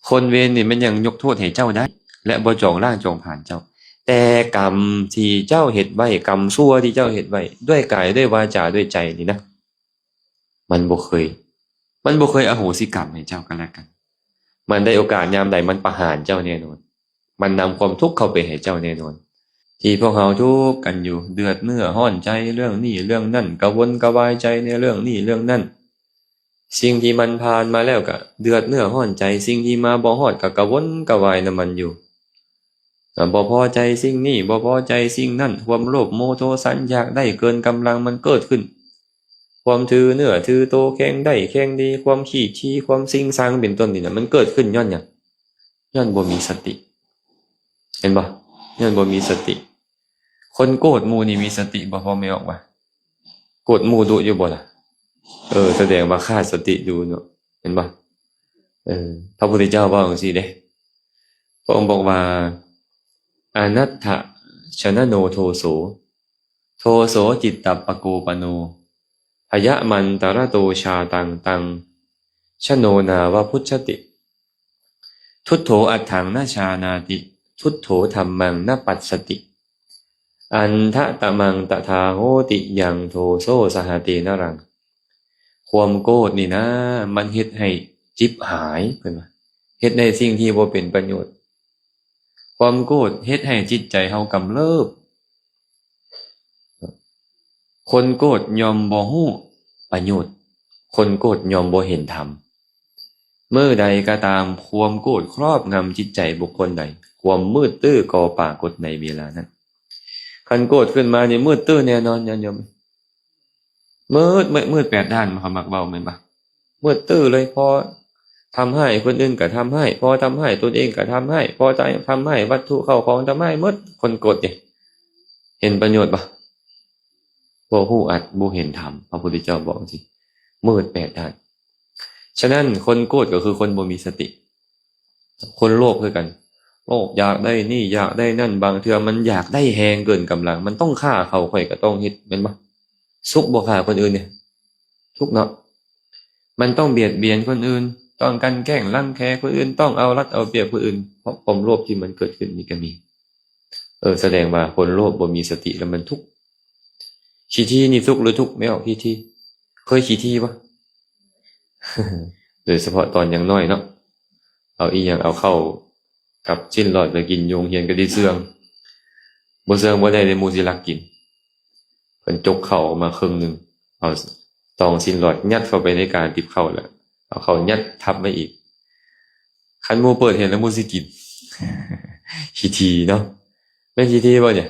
ຄົນເວນນີ້ມັນຍັງຍົກໂທດໃຫ້ເຈົ້າໄດ້ ແລະ ບໍ່ຈອງລ້າງຈອງຜານເຈົ້າ, ແຕ່ກຳທີ່ເຈົ້າເຮັດໄວ້, ກຳຊົ່ວທີ່ເຈົ້າເຮັດໄວ້ ດ້ວຍກາຍ, ດ້ວຍວາຈາ, ດ້ວຍໃຈນີ້ນະ, ມັນບໍ່ເຄີຍ, ມັນບໍ່ເຄີຍອະໂຫສິກຳໃຫ້ເຈົ້າກັນແລະກັນ. ມັນໄດ້ໂອກາດຍາມໃດ ມັນປະຫານເຈົ້າແນ່ນອນ. ມັນນຳຄວາມທຸກເຂົ້າໄປໃຫ້ເຈົ້າແນ່ນອນ. ທີ່ພວກເຮົາທຸກກັນຢູ່, ເດືອດເນື້ອຮ້ອນໃຈເລື່ອງນີ້ເລື່ອງນັ້ນ, ກະວົນກະວາຍໃຈໃນເລື່ອງນີ້ເລື່ອງນັ້ນ. ສິ່ງທີ່ມັນຜ່ານມາແລ້ວກະເດືອດເນື້ອຮ້ອນໃຈ, ສິ່ງທີ່ມາບໍ່ຮອດກະກະວົນກະວາຍນຳມັນຢູ່. ອາ, ບໍ່ພໍໃຈສິ່ງນີ້, ບໍ່ພໍໃຈສິ່ງນັ້ນ, ຄວາມໂລບໂມໂທສັນຢາກໄດ້ເກີນກຳລັງມັນເກີດຂຶ້ນ. ຄວາມຖືເນື້ອຖືໂຕ, ແຂ່ງໄດ້ແຂ່ງດີ, ຄວາມຂີ້ຖີ່, ຄວາມຊິງຊັງເປັນຕົ້ນນີ້ນະ, ມັນເກີດຂຶ້ນຍ້ອນຫຍັງ? ຍ້ອນບໍ່ມີສະຕິ. ເຫັນບໍ່? ຍ້ອນບໍ່ມີສະຕິ. ຄົນໂກດໝູ່ນີ້ມີສະຕິບໍ່? ພໍແມ່ອອກວ່າ ໂກດໝູ່ດຸຢູ່ບໍ່ລະ? ເອີ, ສະແດງວ່າຂາດສະຕິຢູ່ເນາະ, ເຫັນບໍ່? ເອີ, ພະພຸດທະເຈົ້າເວົ້າຈັ່ງຊີ້ເດ້. ພະອົງບອກວ່າ ອະນັດຖະຊະນະໂນໂທໂສ ໂທໂສຈິດຕະປະໂກປະໂນ ພະຍະມັນຕະລະໂຕຊາຕັງຕັງ ຊະໂນນາວະພຸດຊະຕິ ທຸດໂທອັດຖັງນະຈານາຕິ ທຸດໂທທຳມັງນະປັດສະຕິ ອັນທະຕະມັງຕະທາໂຫຕິ ຍັງໂທໂສສະຫະເຕນະລັງ. ຄວາມໂກດນີ້ນະ ມັນເຮັດໃຫ້ຈິບຫາຍ, ເພິ່ນວ່າ ເຮັດໃນສິ່ງທີ່ບໍ່ເປັນປະໂຫຍດ. ຄວາມໂກດເຮັດໃຫ້ຈິດໃຈເຮົາກຳເລີບ. ຄົນໂກດຍ່ອມບໍ່ຮູ້ປະໂຫຍດ, ຄົນໂກດຍ່ອມບໍ່ເຫັນທຳ. ເມື່ອໃດກໍຕາມຄວາມໂກດຄລອບງຳຈິດໃຈບຸກຄົນໃດ, ຄວາມມືດຕື້ກໍປາກົດໃນເວລານັ້ນ. ຄັນໂກດຂຶ້ນມານີ້ມືດຕື້ແນ່ນອນ, ຍາດໂຍມ. ມືດ, ມືດ, ມືດແປດດ້ານ, ເຂົາມັກເວົ້າແມ່ນບໍ່? ມືດຕື້ເລີຍ, ພໍທຳຮ້າຍຄົນອື່ນກໍທຳຮ້າຍ, ພໍທຳຮ້າຍຕົນເອງກໍທຳຮ້າຍ, ພໍທຳຮ້າຍວັດຖຸເຂົ້າຂອງ, ທຳຮ້າຍໝົດ. ຄົນໂກດນີ້ເຫັນປະໂຫຍດບໍ່? ບໍ່ຮູ້ອັດ, ບໍ່ເຫັນທຳ. ພະພຸດທະເຈົ້າບອກຈັ່ງຊີ້, ມືດແປດດ້ານ. ສະນັ້ນ ຄົນໂກດກໍຄືຄົນບໍ່ມີສະຕິ. ຄົນໂລບຄືກັນ, ໂລບຢາກໄດ້ນີ້ ຢາກໄດ້ນັ້ນ, ບາງເທື່ອມັນຢາກໄດ້ແຮງເກີນກຳລັງ, ມັນຕ້ອງຂ້າເຂົາ, ຂ້ອຍກໍຕ້ອງເຮັດ, ແມ່ນບໍ່? ສຸກບໍ່ຂ້າຄົນອື່ນນີ້? ທຸກເນາະ. ມັນຕ້ອງບຽດບຽນຄົນອື່ນ, ຕ້ອງກັ່ນແກ້ງລັງແກຄົນອື່ນ, ຕ້ອງເອົາລັດເອົາປຽບຄົນອື່ນ, ເພາະຄວາມໂລບທີ່ມັນເກີດຂຶ້ນນີ້ກໍມີ. ເອີ, ສະແດງວ່າຄົນໂລບບໍ່ມີສະຕິແລ້ວມັນທຸກ. ຂີ້ຖີ່ນີ້ສຸກຫຼືທຸກ? ແມ່ອອກຂີ້ຖີ່. ເຄີຍຂີ້ຖີ່ບໍ່? ໂດຍສະເພາະຕອນຍັງນ້ອຍເນາະ, ເອົາອີ່ຫຍັງ, ເອົາເຂົ້າກັບຊີ້ນຫຼອດໄປກິນຢູ່ໂຮງຮຽນກໍໄດ້ເຊື່ອງ. ບໍ່ເຊື່ອງບໍ່ໄດ້ເດ້, ໝູ່ຊິລັກກິນ. ເພິ່ນຈົກເຂົ້າອອກມາເຄິ່ງໜຶ່ງ, ເອົາຕອງຊີ້ນຫຼອດຍັດເຂົ້າໄປໃນການຕິບເຂົ້າ ແລ້ວເອົາເຂົ້າຍັດທັບໄວ້ອີກ. ຄັນໝູ່ເປີດເຫັນແລ້ວໝູ່ຊິກິນ. ຂີ້ຖີ່ເນາະ, ແມ່ນຂີ້ຖີ່ບໍ່ນີ້?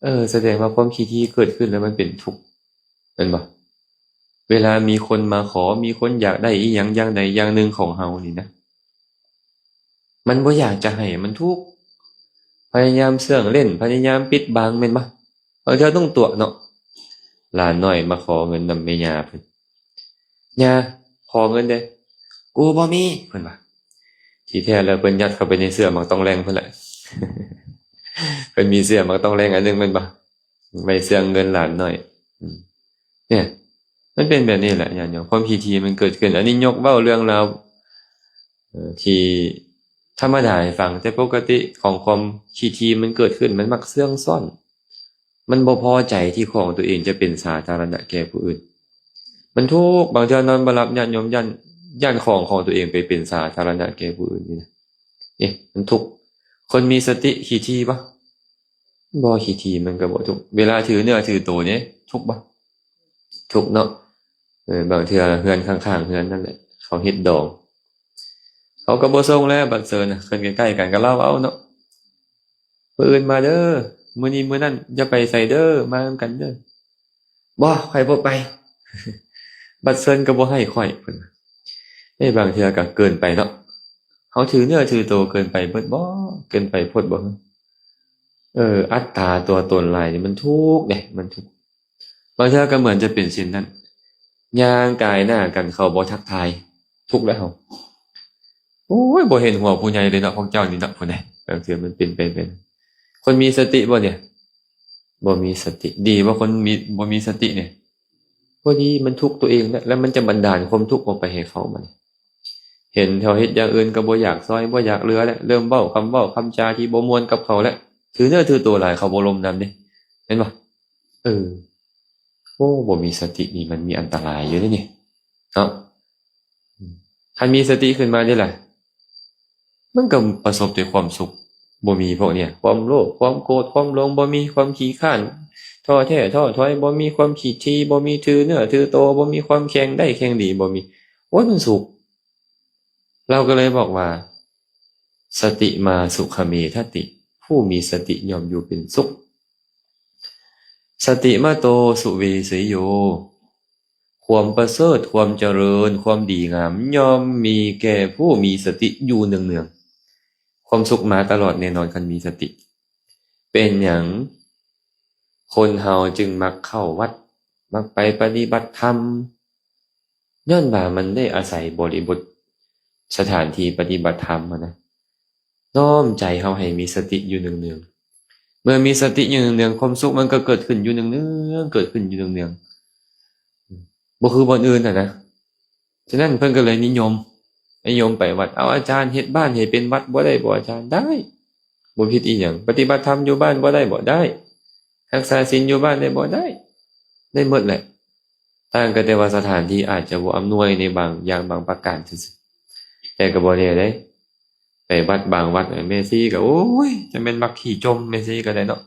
ເອີ, ສະແດງວ່າຄວາມຂີ້ຖີ່ເກີດຂຶ້ນແລ້ວມັນເປັນທຸກ, ແມ່ນບໍ່? ເວລາມີຄົນມາຂໍ, ມີຄົນຢາກໄດ້ອີ່ຫຍັງຢ່າງໃດຢ່າງໜຶ່ງຂອງເຮົານີ້ນະ, ມັນບໍ່ຢາກຈະໃຫ້, ມັນທຸກ. ພະຍາຍາມເຊື່ອງເຫຼັ້ນ, ພະຍາຍາມປິດບັງ, ແມ່ນບໍ່? ບາງເທື່ອຕ້ອງຕົວະເນາະ. ຫຼານນ້ອຍມາຂໍເງິນນຳແມ່ຍ່າເພິ່ນ, ຍ່າ, ຂໍເງິນແດ່. ກູບໍ່ມີ, ເພິ່ນວ່າ. ທີ່ແທ້ແລ້ວເພິ່ນຍັດເຂົ້າໄປໃນເສື້ອໝາກຕ້ອງແລງເພິ່ນແຫຼະ. ເພິ່ນມີເສື້ອໝາກຕ້ອງແລງອັນໜຶ່ງ, ແມ່ນບໍ່? ໄວ້ເຊື່ອງເງິນຫຼານນ້ອຍ. ອືມ ເນຍ ມັນເປັນແບບນີ້ແຫຼະ ຍາດໂຍມ. ຄວາມຂີ້ຖີ່ມັນເກີດຂຶ້ນ. ອັນນີ້ຍົກເວົ້າເລື່ອງລາວ ເອີ ທີ່ທຳມະດາໃຫ້ຟັງ, ແຕ່ປົກກະຕິຂອງຄວາມຂີ້ຖີ່ມັນເກີດຂຶ້ນ, ມັນມັກເຊື່ອງຊ້ອນ. ມັນບໍ່ພໍໃຈທີ່ຂອງຕົວເອງຈະເປັນສາທາລະນະແກ່ຜູ້ອື່ນ. ມັນທຸກ, ບາງເທື່ອນອນບໍ່ຫຼັບ, ຍາດໂຍມ, ຢ້ານ, ຢ້ານຂອງຂອງຕົວເອງໄປເປັນສາທາລະນະແກ່ຜູ້ອື່ນນີ້ນະ. ເອະ ມັນທຸກ. ຄົນມີສະຕິຂີ້ຖີ່ບໍ່? ບໍ່ຂີ້ຖີ່ມັນກໍບໍ່ທຸກ. ເວລາຖືເນື້ອຖືໂຕນີ້ທຸກບໍ່? ທຸກເນາະ. ເອີ ບາງເທື່ອເຮືອນຂ້າງໆເຮືອນນັ້ນແຫຼະ ເຂົາເຮັດດອງ, ເຂົາກໍບໍ່ສົ່ງແລ້ວ. ບັດເຊີນນະ ເຮືອນໃກ້ໆກັນກໍເລົ່າເອົາເນາະ, ມື້ອື່ນມາເດີ, ມື້ນີ້ມື້ນັ້ນຢ່າໄປໃສເດີ, ມານຳກັນເດີ. ບໍ່, ຂ້ອຍບໍ່ໄປ. ບັດເຊີນກໍບໍ່ໃຫ້ຂ້ອຍ, ເພິ່ນວ່າ. ເອີ ບາງເທື່ອກໍເກີນໄປເນາະ, ເຮົາຖືເນື້ອຖືໂຕເກີນໄປເບິດບໍ່? ເກີນໄປໂພດບໍ່? ເອີ ອັດຕາຕົວຕົນຫຼາຍນີ້ມັນທຸກເດ້, ມັນທຸກ. ບາງເທື່ອກໍເໝືອນຈະເປັນເຊັ່ນນັ້ນ, ຍ່າງກາຍໜ້າກັນເຂົາບໍ່ທັກທາຍ, ທຸກແລ້ວເຮົາ. ໂອ້ຍ ບໍ່ເຫັນຫົວຜູ້ໃຫຍ່ເລີຍເນາະ ພວກເຈົ້ານີ້ເນາະ, ຜູ້ໃດ. ບາງເທື່ອມັນເປັນໄປເປັນ. ຄົນມີສະຕິບໍ່ນີ້? ບໍ່ມີສະຕິ. ດີບໍ່ຄົນມີ, ບໍ່ມີສະຕິນີ້? ບໍ່ດີ, ມັນທຸກຕົວເອງແຫຼະ, ແລ້ວມັນຈະບັນດານຄວາມທຸກອອກໄປໃຫ້ເຂົາບັດນີ້. ເຫັນເຂົາເຮັດຢ່າງອື່ນກໍບໍ່ຢາກຊ່ອຍ ບໍ່ຢາກເຫຼືອແລ້ວ ເລີ່ມເວົ້າຄຳເວົ້າຄຳຈາທີ່ບໍ່ມ່ວນກັບເຂົາແລ້ວ ຖືເນື້ອຖືຕົວຫຼາຍ ເຂົາບໍ່ລົມນຳເດ້ ແມ່ນບໍ່? ເອີ ໂອ້ ບໍ່ມີສະຕິນີ້ມັນມີອັນຕະລາຍຢູ່ເດ້ນີ້ເນາະ. ຄັນມີສະຕິຂຶ້ນມາເດ້ລະ ມັນກໍປະສົບແຕ່ຄວາມສຸກ ບໍ່ມີພວກເນີ້ຍ ຄວາມໂລບ ຄວາມໂກດ ຄວາມຫຼົງ ບໍ່ມີຄວາມຂີ້ຄ້ານ ທໍ້ແທ້ທໍ້ຖອຍ ບໍ່ມີຄວາມຂີ້ຖີ່ ບໍ່ມີຖືເນື້ອຖືໂຕ ບໍ່ມີຄວາມແຂ່ງໄດ້ແຂ່ງດີ ບໍ່ມີ ໂອ້ຍ ມັນສຸກ. ລາວກໍເລີຍບອກວ່າ ສະຕິມາສຸຂະເມທະຕິ ຜູ້ມີສະຕິຍ່ອມຢູ່ເປັນສຸກ. ສະຕິມະໂຕສຸເວເສໂຍ ຄວາມປະເສີດ ຄວາມຈະເລີນ ຄວາມດີງາມ ຍ່ອມມີແກ່ຜູ້ມີສະຕິຢູ່ເນືອງໆ. ຄວາມສຸກມາຕະຫຼອດແນ່ນອນ ຄັນມີສະຕິ. ເປັນຫຍັງຄົນເຮົາຈຶ່ງມັກເຂົ້າວັດ ມັກໄປປະຕິບັດທຳ? ຍ້ອນວ່າມັນໄດ້ອາໄສບໍລິບົດ ສະຖານທີ່ປະຕິບັດທຳຫັ້ນນະ ນ້ອມໃຈເຮົາໃຫ້ມີສະຕິຢູ່ເນືອງໆ. ເມື່ອມີສະຕິຢູ່ເນືອງໆ ຄວາມສຸກມັນກໍເກີດຂຶ້ນຢູ່ເນືອງໆ ເກີດຂຶ້ນຢູ່ເນືອງໆ ບໍ່ຄືບ່ອນອື່ນຫັ້ນນະ. ສະນັ້ນເພິ່ນກໍເລີຍນິຍົມ ນິຍົມໄປວັດ. ເອົາ ອາຈານ ເຮັດບ້ານໃຫ້ເປັນວັດບໍ່ໄດ້ບໍ່ອາຈານ? ໄດ້ ບໍ່ຜິດອີຫຍັງ. ປະຕິບັດທຳຢູ່ບ້ານບໍ່ໄດ້ບໍ່? ໄດ້. ຮັກສາສິນຢູ່ບ້ານໄດ້ບໍ່? ໄດ້ ໄດ້ໝົດແຫຼະ. ຕ່າງກັນແຕ່ວ່າສະຖານທີ່ອາດຈະບໍ່ອຳນວຍໃນບາງຢ່າງບາງປະການຊື່ໆ ແຕ່ກໍບໍ່ແນ່ເດ້. ໄປວັດບາງວັດ ແມ່ຊີກໍ ໂອ້ຍ ຈະແມ່ນມັກຂີ້ຈົ່ມແມ່ຊີກໍໄດ້ເນາະ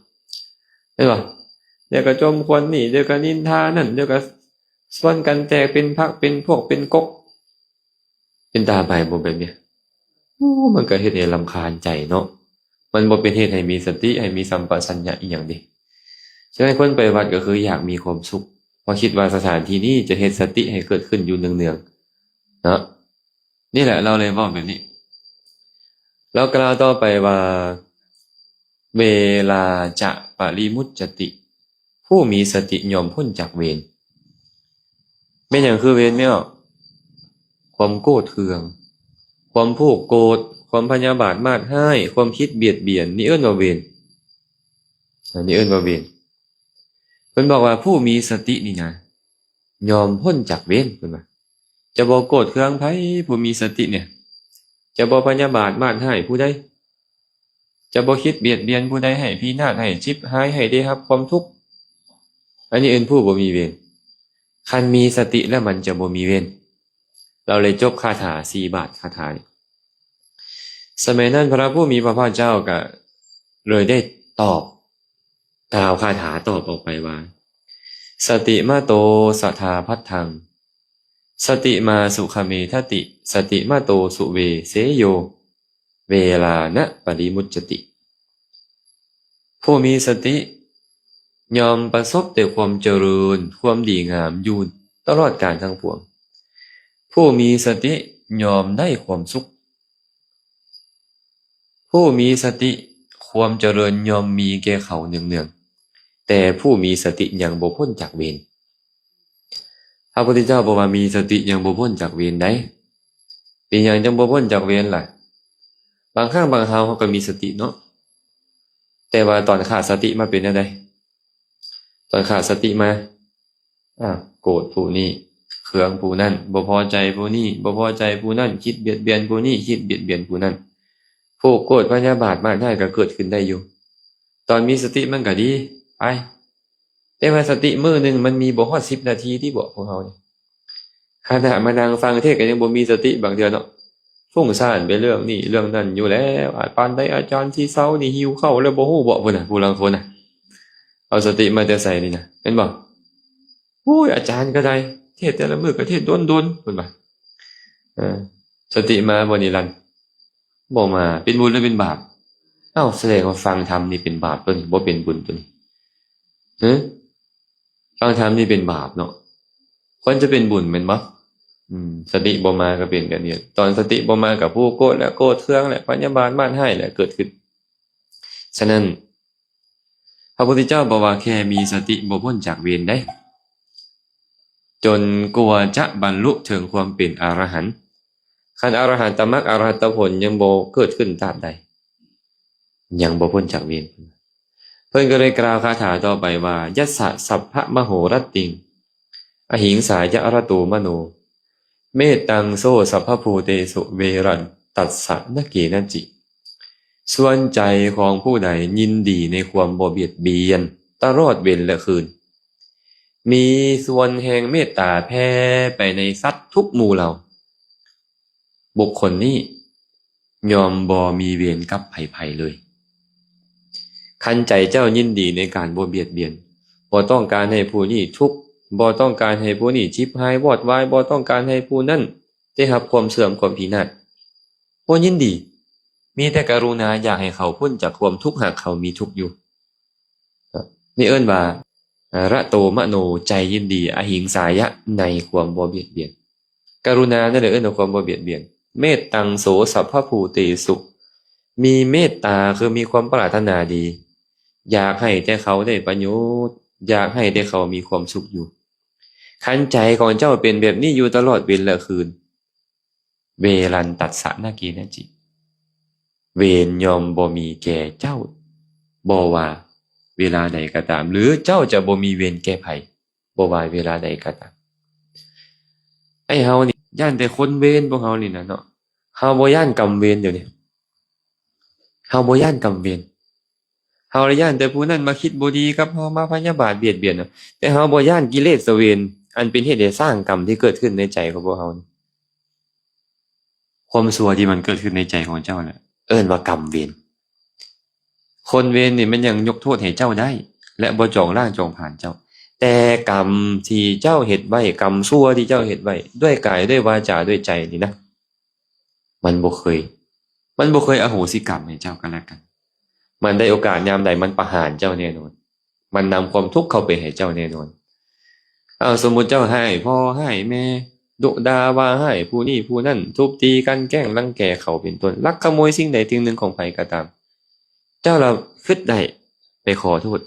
ແມ່ນບໍ່? ດຽວກໍຈົ່ມຄວນນີ້ ດຽວກໍນິນທານັ້ນ ດຽວກໍຊວນກັນແຕກເປັນພັກເປັນພວກເປັນກົກ ເປັນຕາໄປບໍ່ແບບນີ້? ໂອ້ ມັນກໍເຮັດໃຫ້ລຳຄານໃຈເນາະ ມັນບໍ່ເປັນເຫດໃຫ້ມີສະຕິ ໃຫ້ມີສຳປະສັນຍະອີ່ຫຍັງເດ. ສະນັ້ນຄົນໄປວັດກໍຄືຢາກມີຄວາມສຸກ ເພາະຄິດວ່າສະຖານທີ່ນີ້ຈະເຮັດສະຕິໃຫ້ເກີດຂຶ້ນຢູ່ເນືອງໆ ເນາະ. ນີ້ແຫຼະ ລາວເລີຍເວົ້າແບບນີ້. ລາວກ່າວຕໍ່ໄປວ່າ ເວລາຈະປະລິມຸດຈະຕິ ຜູ້ມີສະຕິຍ່ອມພົ້ນຈາກເວນ. ແມ່ນຫຍັງຄືເວນແມ່? ຄວາມໂກດເຄືອງ ຄວາມຜູກໂກດ ຄວາມພະຍາບາດມາດຮ້າຍ ຄວາມຄິດບຽດບຽນ ນີ້ເອີ້ນວ່າເວນ ອັນນີ້ເອີ້ນວ່າເວນ. ເພິ່ນບອກວ່າຜູ້ມີສະຕິນີ້ນະ ຍ່ອມພົ້ນຈາກເວນ ເພິ່ນວ່າ ຈະບໍ່ໂກດເຄືອງໃຜ ຜູ້ມີສະຕິນີ້ ຈະບໍ່ພະຍາບາດມາດຮ້າຍຜູ້ໃດ ຈະບໍ່ຄິດບຽດບຽນຜູ້ໃດໃຫ້ພິນາດ ໃຫ້ເຈັບຫາຍ ໃຫ້ໄດ້ຮັບຄວາມທຸກ ອັນນີ້ເອີ້ນຜູ້ບໍ່ມີເວນ. ຄັນມີສະຕິແລ້ວມັນຈະບໍ່ມີເວນ. ລາວເລີຍຈົບຄາຖາສີ່ບາດຄາຖານີ້. ສະໄໝນັ້ນພະຜູ້ມີພະພາກເຈົ້າກໍເລີຍໄດ້ຕອບ ກ່າວຄາຖາຕອບອອກໄປວ່າ ສະຕິມະໂຕສະຖາພັດທັງ ສະຕິມາສຸຂະເມທະຕິ ສະຕິມະໂຕສຸເວເສໂຍ ເວລານະປະລິມຸດຈະຕິ. ຜູ້ມີສະຕິຍ່ອມປະສົບແຕ່ຄວາມຈະເລີນ ຄວາມດີງາມຢູ່ຕະຫຼອດການທັງປວງ. ຜູ້ມີສະຕິຍ່ອມໄດ້ຄວາມສຸກ. ຜູ້ມີສະຕິ ຄວາມຈະເລີນຍ່ອມມີແກ່ເຂົາເນືອງໆ ແຕ່ຜູ້ມີສະຕິຍັງບໍ່ພົ້ນຈາກເວນ. ພະພຸດທະເຈົ້າບອກວ່າມີສະຕິຍັງບໍ່ພົ້ນຈາກເວນໃດ. ເປັນຫຍັງຈັ່ງບໍ່ພົ້ນຈາກເວນລະ? ບາງຄັ້ງບາງຄາວເຮົາກໍມີສະຕິເນາະ ແຕ່ວ່າຕອນຂາດສະຕິມາເປັນແນວໃດ? ຕອນຂາດສະຕິມາ ອາ ໂກດຜູ້ນີ້ ເຄືອງຜູ້ນັ້ນ ບໍ່ພໍໃຈຜູ້ນີ້ ບໍ່ພໍໃຈຜູ້ນັ້ນ ຄິດບຽດບຽນຜູ້ນີ້ ຄິດບຽດບຽນຜູ້ນັ້ນ ຜູກໂກດພະຍາບາດມາດຮ້າຍກໍເກີດຂຶ້ນໄດ້ຢູ່. ຕອນມີສະຕິມັນກໍດີໄປ ແຕ່ວ່າສະຕິມື້ໜຶ່ງມັນມີບໍ່ຮອດສິບນາທີຕິເບາະ ພວກເຮົານີ້. ຂະນະມານັ່ງຟັງເທດກໍຍັງບໍ່ມີສະຕິບາງເທື່ອເນາະ ຟຸ້ງສ້ານໄປເລື່ອງນີ້ເລື່ອງນັ້ນຢູ່ແລ້ວ. ອາ ປານໃດອາຈານຊິເຊົານີ້ ຫິວເຂົ້າແລ້ວບໍ່ຮູ້ເບາະ ພຸ້ນນະ ຜູ້ລາງຄົນນະ ເອົາສະຕິມາແຕ່ໃສນີ້ນະ ແມ່ນບໍ່? ໂອ້ຍ ອາຈານກໍໄດ້ ເທດແຕ່ລະມື້ກໍເທດດົນໆ ເພິ່ນວ່າ. ເອີ ສະຕິມາບໍ່ນິລັນ? ບໍ່ມາ. ເປັນບຸນຫຼືເປັນບາບ? ເອົ້າ ສະແດງວ່າຟັງທຳນີ້ເປັນບາບຕົວນີ້ ບໍ່ເປັນບຸນຕົວນີ້. ຮະ? ຟັງທຳນີ້ເປັນບາບເນາະ ຄວນຈະເປັນບຸນແມ່ນບໍ່? ອືມ ສະຕິບໍ່ມາກໍເປັນແບບນີ້. ຕອນສະຕິບໍ່ມາກໍຜູກໂກດ ແລະ ໂກດເຄືອງ ແລະ ພະຍາບາດມາດຮ້າຍ ແລະ ເກີດຂຶ້ນ. ສະນັ້ນ ພະພຸດທະເຈົ້າບອກວ່າແຄ່ມີສະຕິບໍ່ພົ້ນຈາກເວນໃດ ຈົນກວ່າຈະບັນລຸເຖິງຄວາມເປັນອະລະຫັນ. ຄັນອະລະຫັນຕະມັກ ອະລະຫັນຕະຜົນຍັງບໍ່ເກີດຂຶ້ນຕາບໃດ ຍັງບໍ່ພົ້ນຈາກເວນ. ເພິ່ນກໍເລີຍກ່າວຄາຖາຕໍ່ໄປວ່າ ຍັດສະສັບພະມະໂຫລະຕິງ ອະຫິງສາຍະລະໂຕມະໂນ. เมตตังโส สัพพะภูเตสุ เวรันตัสสะ นะเกนะจิ ส่วนใจของผู้ใดยินดีในความบ่เบียดเบียนตลอดเว็นและคืน มีส่วนแห่งเมตตาแผ่ไปในสัตว์ทุกหมู่เหล่า บุคคลนี้ย่อมบ่มีเวรกับไผๆเลย คันใจเจ้ายินดีในการบ่เบียดเบียน บ่ต้องการให้ผู้นี้ทุกข์ บ่ต้องการให้ผู้นี้ฉิบหายวอดวาย บ่ต้องการให้ผู้นั้นได้รับความเสื่อมความพินาศ บ่ยินดี มีแต่กรุณาอยากให้เขาพ้นจากความทุกข์หากเขามีทุกข์อยู่ นี่เอิ้นว่า ระโตมโน ใจยินดี อหิงสายะ ในความบ่เบียดเบียน กรุณานั่นแหละเอิ้นว่าความบ่เบียดเบียน เมตตังโส สัพพะภูเตสุ มีเมตตาคือมีความปรารถนาดี อยากให้แต่เขาได้ประโยชน์ อยากให้แต่เขามีความสุขอยู่ คันใจของเจ้าเป็นแบบนี้อยู่ตลอดเว็นและคืน เวรันตัสสะ นะเกนะจิ เวรย่อมบ่มีแก่เจ้า บ่ว่าเวลาใดก็ตาม หรือเจ้าจะบ่มีเวรแก่ไผ บ่ว่าเวลาใดก็ตาม ไอ้เฮานี่ย้านแต่คนเวร พวกเฮานี่นะเนาะ เฮาบ่ย้านกรรมเวร เดี๋ยวนี้เฮาบ่ย้านกรรมเวร เฮาละย้านแต่ผู้นั้นมาคิดบ่ดีกับเฮา มาพยาบาทเบียดเบียนเนาะ แต่เฮาบ่ย้านกิเลสเวร อันเป็นเหตุให้สร้างกรรมที่เกิดขึ้นในใจของพวกเฮานี่ ความชั่วที่มันเกิดขึ้นในใจของเจ้าน่ะ เอิ้นว่ากรรมเวร คนเวรนี่มันยังยกโทษให้เจ้าได้ และบ่จองล้างจองผลาญเจ้า แต่กรรมที่เจ้าเฮ็ดไว้ กรรมชั่วที่เจ้าเฮ็ดไว้ ด้วยกาย ด้วยวาจา ด้วยใจนี่นะ มันบ่เคย มันบ่เคยอโหสิกรรมให้เจ้ากันและกัน มันได้โอกาสยามใดมันประหารเจ้าแน่นอน มันนำความทุกข์เข้าไปให้เจ้าแน่นอน เอา สมมุติเจ้าฮ้ายพ่อฮ้ายแม่ ดุด่าว่าฮ้ายผู้นี้ผู้นั้น ทุบตีกลั่นแกล้งรังแกเขาเป็นต้น ลักขโมยสิ่งใดสิ่งหนึ่งของไผก็ตาม เจ้าละคิดได้ไปขอโทษ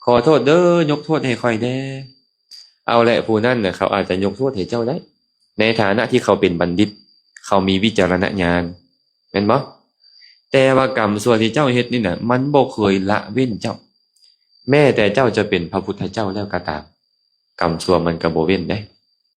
ขอโทษเด้อ ยกโทษให้ข้อยแด่ เอาแหละ ผู้นั้นน่ะ เขาอาจจะยกโทษให้เจ้าได้ ในฐานะที่เขาเป็นบัณฑิต เขามีวิจารณญาณ แม่นบ่? แต่ว่ากรรมชั่วที่เจ้าเฮ็ดนี่น่ะ มันบ่เคยละเว้นเจ้า แม้แต่เจ้าจะเป็นพระพุทธเจ้าแล้วก็ตาม กรรมชั่วมันก็บ่เว้นเด้